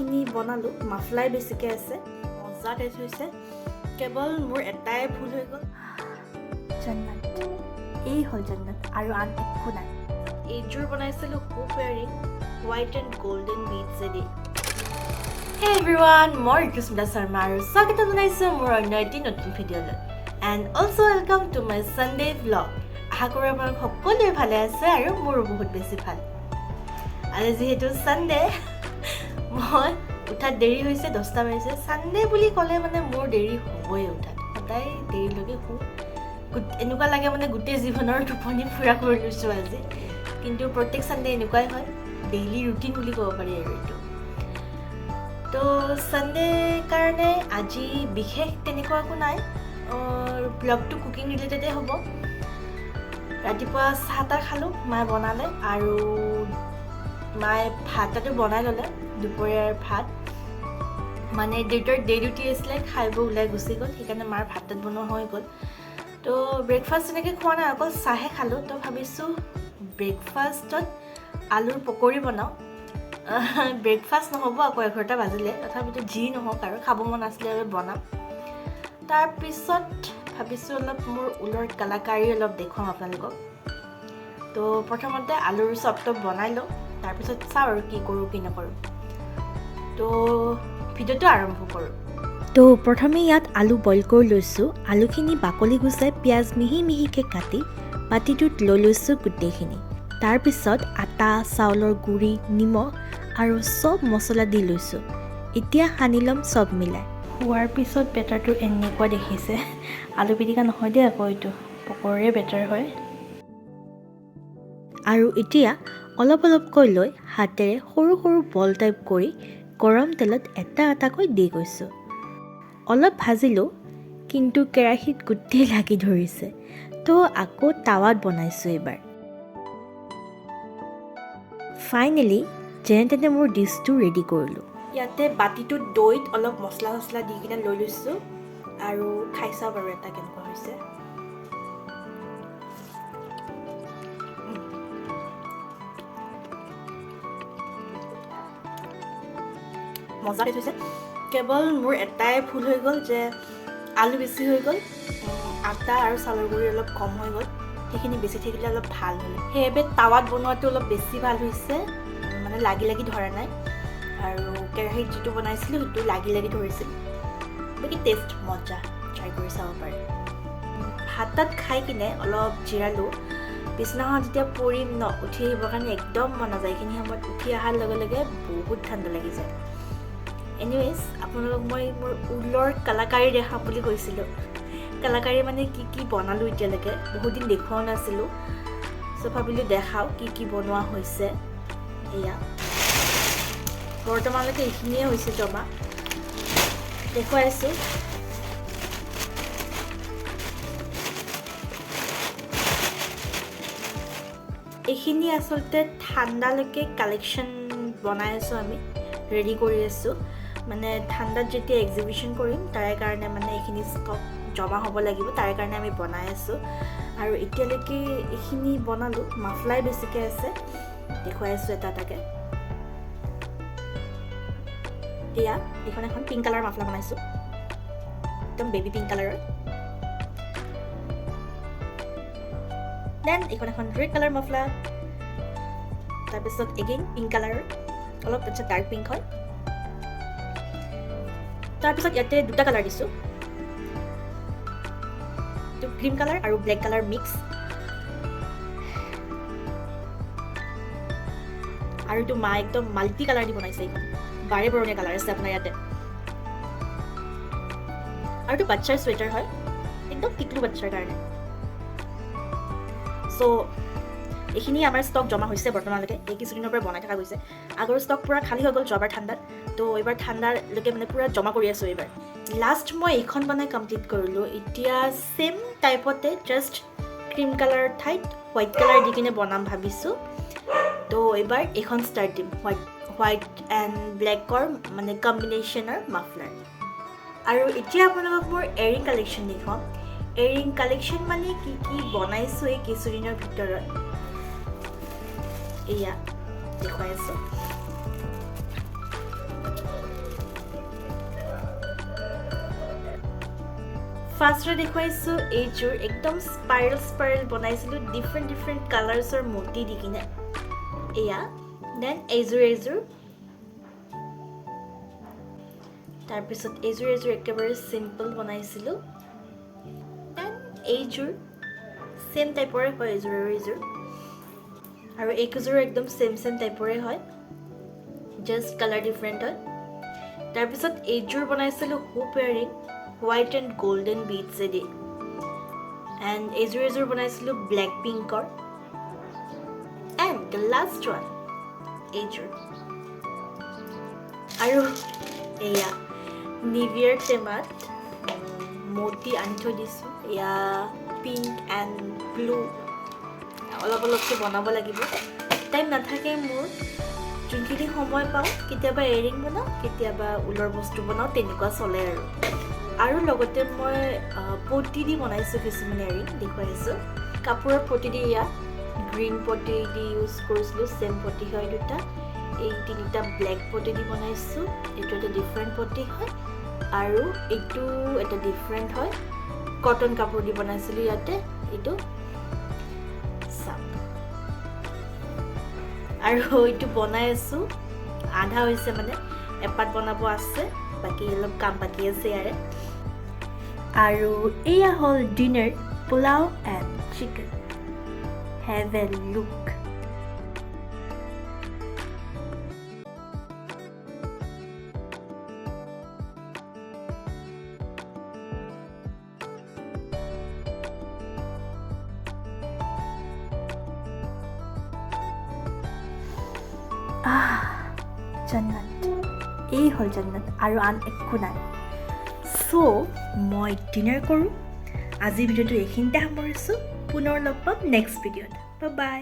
এইখিনি বনালোঁ, মাফলাই বেছিকৈ আছে, মজা টেষ্ট হৈছে। কেৱল মোৰ এটাই ভুল হৈ গ'ল। জন্নত, এই হ'ল জন্নত আৰু আন একো নাই। এইযোৰ বনাইছিলোঁ hoop earring, white and golden বিটছেদি। Hey everyone, মই ঋতুস্মিতা শৰ্মা আৰু স্বাগতম জনাইছোঁ মোৰ অন্য এটি নতুন ভিডিঅ'লৈ and also welcome to my Sunday vlog। আশা কৰোঁ আপোনালোক সকলোৱে ভালে আছে আৰু মোৰো বহুত বেছি ভাল। আজি যিহেতু ছানডে, মই উঠাত দেৰি হৈছে, 10টা বাজিছে। ছানডে বুলি ক'লে মানে মোৰ দেৰি হ'বই উঠাত, সদায় দেৰিলৈকে শুওঁ। এনেকুৱা লাগে মানে গোটেই জীৱনৰ টোপনি পূৰা কৰি লৈছোঁ আজি। কিন্তু প্ৰত্যেক ছানডে এনেকুৱাই হয়, ডেইলি ৰুটিন বুলি ক'ব পাৰি আৰু এইটো। তো ছানডে কাৰণে আজি বিশেষ তেনেকুৱা একো নাই, ব্লগটো কুকিং ৰিলেটেডে হ'ব। ৰাতিপুৱা চাহ তাহ খালোঁ, মায়ে বনালে আৰু মায়ে ভাত তাতো বনাই ল'লে। দুপৰীয়াৰ ভাত মানে দেউতাৰ ডে ডিউটি আছিলে, খাই বৈ ওলাই গুচি গ'ল, সেইকাৰণে মাৰ ভাত তাত বনোৱা হৈ গ'ল। তো ব্ৰেকফাষ্ট তেনেকৈ খোৱা নাই, অকল চাহে খালোঁ। তো ভাবিছোঁ ব্ৰেকফাষ্টত আলুৰ পকৰি বনাওঁ। ব্ৰেকফাষ্ট নহ'ব আকৌ, 11টা বাজিলে, তথাপিতো যি নহওক আৰু খাব মন আছিলে আৰু বনাম। তাৰপিছত ভাবিছোঁ অলপ মোৰ ঊলৰ কালাকাৰী অলপ দেখুৱাম আপোনালোকক। তো প্ৰথমতে আলুৰ চপ টপ বনাই লওঁ, তাৰপিছত চাওঁ আৰু কি কৰোঁ কি নকৰোঁ। তো ভিডিঅ'টো আৰম্ভ কৰোঁ। তো প্ৰথমে ইয়াত আলু বইল কৰি লৈছোঁ। আলুখিনি বাকলি গুচাই পিঁয়াজ মিহি মিহিকৈ কাটি বাতিটোত লৈ লৈছোঁ গোটেইখিনি। তাৰপিছত আটা, চাউলৰ গুড়ি, নিমখ আৰু চব মছলা দি লৈছোঁ। এতিয়া সানি ল'ম চব মিলাই। হোৱাৰ পিছত বেটাৰটো এনেকুৱা দেখিছে। আলু পিটিকা নহয় দেই আকৌ, এইটো পকৰীৰে বেটাৰ হয়। আৰু এতিয়া অলপ অলপকৈ লৈ হাতেৰে সৰু সৰু বল টাইপ কৰি গৰম তেলত এটা এটাকৈ দি গৈছোঁ। অলপ ভাজিলোঁ, কিন্তু কেৰাহীত গোটেই লাগি ধৰিছে, তো আকৌ টাৱাত বনাইছোঁ এইবাৰ। ফাইনেলি যেনে তেনে মোৰ ডিছটো ৰেডি কৰিলোঁ। ইয়াতে বাতিটোত দৈত অলপ মছলা চছলা দি কিনে লৈ লৈছোঁ আৰু খাই চাওঁ বাৰু এটা কেনেকুৱা হৈছে। মজা টেষ্ট হৈছে। কেৱল মোৰ এটাই ভুল হৈ গ'ল যে আলু বেছি হৈ গ'ল, আটা আৰু চাউলৰ গুড়ি অলপ কম হৈ গ'ল। সেইখিনি বেছি থাকিলে অলপ ভাল হ'ল, সেইবাবে টাৱাত বনোৱাটো অলপ বেছি ভাল হৈছে, মানে লাগি লাগি ধৰা নাই। আৰু কেৰাহীত যিটো বনাইছিলোঁ সেইটো লাগি লাগি ধৰিছিল। বাকী টেষ্ট মজা, ট্ৰাই কৰি চাব পাৰে। ভাত তাত খাই কিনে অলপ জিৰালোঁ। বিছনাখনত যেতিয়া পৰিম ন, উঠি আহিবৰ কাৰণে একদম মন নাযায়। এইখিনি সময়ত উঠি অহাৰ লগে লগে বহুত ঠাণ্ডা লাগি যায়। এনিৱেজ, আপোনালোকক মই মোৰ ঊলৰ কালাকাৰী দেখাম বুলি কৈছিলোঁ। কালাকাৰী মানে কি কি বনালোঁ এতিয়ালৈকে বহুত দিন দেখুৱাও নাছিলোঁ, চ' ভাবিলোঁ দেখাওঁ কি কি বনোৱা হৈছে। এয়া বৰ্তমানলৈকে এইখিনিয়ে হৈছে জমা, দেখুৱাই আছোঁ। এইখিনি আচলতে ঠাণ্ডালৈকে কালেকশ্যন বনাই আছোঁ, আমি ৰেডি কৰি আছোঁ। মানে ঠাণ্ডাত যেতিয়া এক্সিবিশ্যন কৰিম তাৰে কাৰণে মানে এইখিনি ষ্টক জমা হ'ব লাগিব, তাৰে কাৰণে আমি বনাই আছোঁ। আৰু এতিয়ালৈকে এইখিনি বনালোঁ, মাফলাই বেছিকৈ আছে, দেখুৱাই আছোঁ এটা এটাকৈ। এয়া এইখন এখন পিংক কালাৰৰ মাফলা বনাইছোঁ, একদম বেবী পিংক কালাৰৰ। Then এইখন এখন ৰেড কালাৰ মাফলা, তাৰপিছত এগেইন পিংক কালাৰৰ, অলপ তাৰপিছত ডাৰ্ক পিংক হয়। তাৰপিছত ইয়াতে দুটা কালাৰ দিছোঁ, এইটো ক্ৰীম কালাৰ আৰু ব্লেক কালাৰ মিক্স। আৰু এইটো মা একদম মাল্টি কালাৰ দি বনাইছে, এইখন বাৰে বৰণীয়া কালাৰ আছে আপোনাৰ ইয়াতে। আৰু এইটো বাচ্ছাৰ চুৱেটাৰ হয়, একদম টিকলু বাচ্ছাৰ কাৰণে। চ' এইখিনি আমাৰ ষ্টক জমা হৈছে বৰ্তমানলৈকে, এই কিছুদিনৰ পৰা বনাই থকা গৈছে। আগৰ ষ্টক পূৰা খালী হৈ গ'ল যোৱাবাৰ ঠাণ্ডাত, তো এইবাৰ ঠাণ্ডালৈকে মানে পূৰা জমা কৰি আছোঁ এইবাৰ। লাষ্ট মই এইখন বনাই কমপ্লিট কৰিলোঁ। এতিয়া ছেইম টাইপতে জাষ্ট ক্ৰীম কালাৰৰ ঠাইত হোৱাইট কালাৰ দি কিনে বনাম ভাবিছোঁ। তো এইবাৰ এইখন ষ্টাৰ্ট দিম, হোৱাইট এণ্ড ব্লেকৰ মানে কম্বিনেশ্যনৰ মাফলাৰ। আৰু এতিয়া আপোনালোকক মোৰ এয়াৰিং কালেকশ্যন দেখুৱাম। এয়াৰিং কালেকশ্যন মানে কি কি বনাইছোঁ এই কিছুদিনৰ ভিতৰত, এয়া দেখুৱাই আছোঁ। ফাৰ্ষ্টতে দেখুৱাইছোঁ এইযোৰ, একদম স্পাইৰেল স্পাইৰেল বনাইছিলোঁ, ডিফাৰেণ্ট ডিফাৰেণ্ট কালাৰ্ছৰ মতি দি কিনে এয়া। Then এইযোৰ, তাৰপিছত এইযোৰ একেবাৰে চিম্পল বনাইছিলোঁ। Then এইযোৰ ছেম টাইপৰে হয়, এইযোৰ আৰু এইযোৰ, আৰু এইকেইযোৰো একদম ছেম ছেম টাইপৰে হয়, জাষ্ট কালাৰ ডিফাৰেণ্ট হয়। তাৰপিছত এইযোৰ বনাইছিলোঁ hoop earring, white and golden বিডছেদি। And এইযোৰ বনাইছিলোঁ ব্লেক পিংকৰ। এণ্ড the last one এইযোৰ। আৰু এয়া নিউ ইয়েৰ টেমাত মতি আনি থৈ দিছোঁ। এয়া পিংক এণ্ড ব্লু, অলপ অলপকৈ বনাব লাগিব, টাইম নাথাকে মোৰ। যোনখিনি সময় পাওঁ, কেতিয়াবা এয়াৰিং বনাওঁ, কেতিয়াবা ঊলৰ বস্তু বনাওঁ, তেনেকুৱা চলে আৰু। আৰু লগতে মই পটি দি বনাইছোঁ কিছুমান এয়াৰিং, দেখুৱাই আছোঁ। কাপোৰৰ পটি দি, এয়া গ্ৰীণ পটি দি ইউজ কৰিছিলোঁ, ছেম পটি হয় দুটা। এই তিনিটা ব্লেক পটি দি বনাইছোঁ। এইটো এটা ডিফাৰেণ্ট পটি হয় আৰু এইটো এটা ডিফাৰেণ্ট হয়। কটন কাপোৰ দি বনাইছিলোঁ ইয়াতে, এইটো চাওক। আৰু এইটো বনাই আছোঁ, আধা হৈছে, মানে এপাত বনাব আছে, বাকী অলপ কাম বাকী আছে ইয়াৰে। আৰু এয়া হ'ল dinner, pulao and chicken. Have a look. জান্নাত, এই হ'ল জান্নাত, আৰু আন একো নাই। চ' মই ডিনাৰ কৰোঁ। আজিৰ ভিডিঅ'টো এইখিনিতে সামৰিছোঁ। পুনৰ লগ পাম নেক্সট ভিডিঅ'ত। বাই।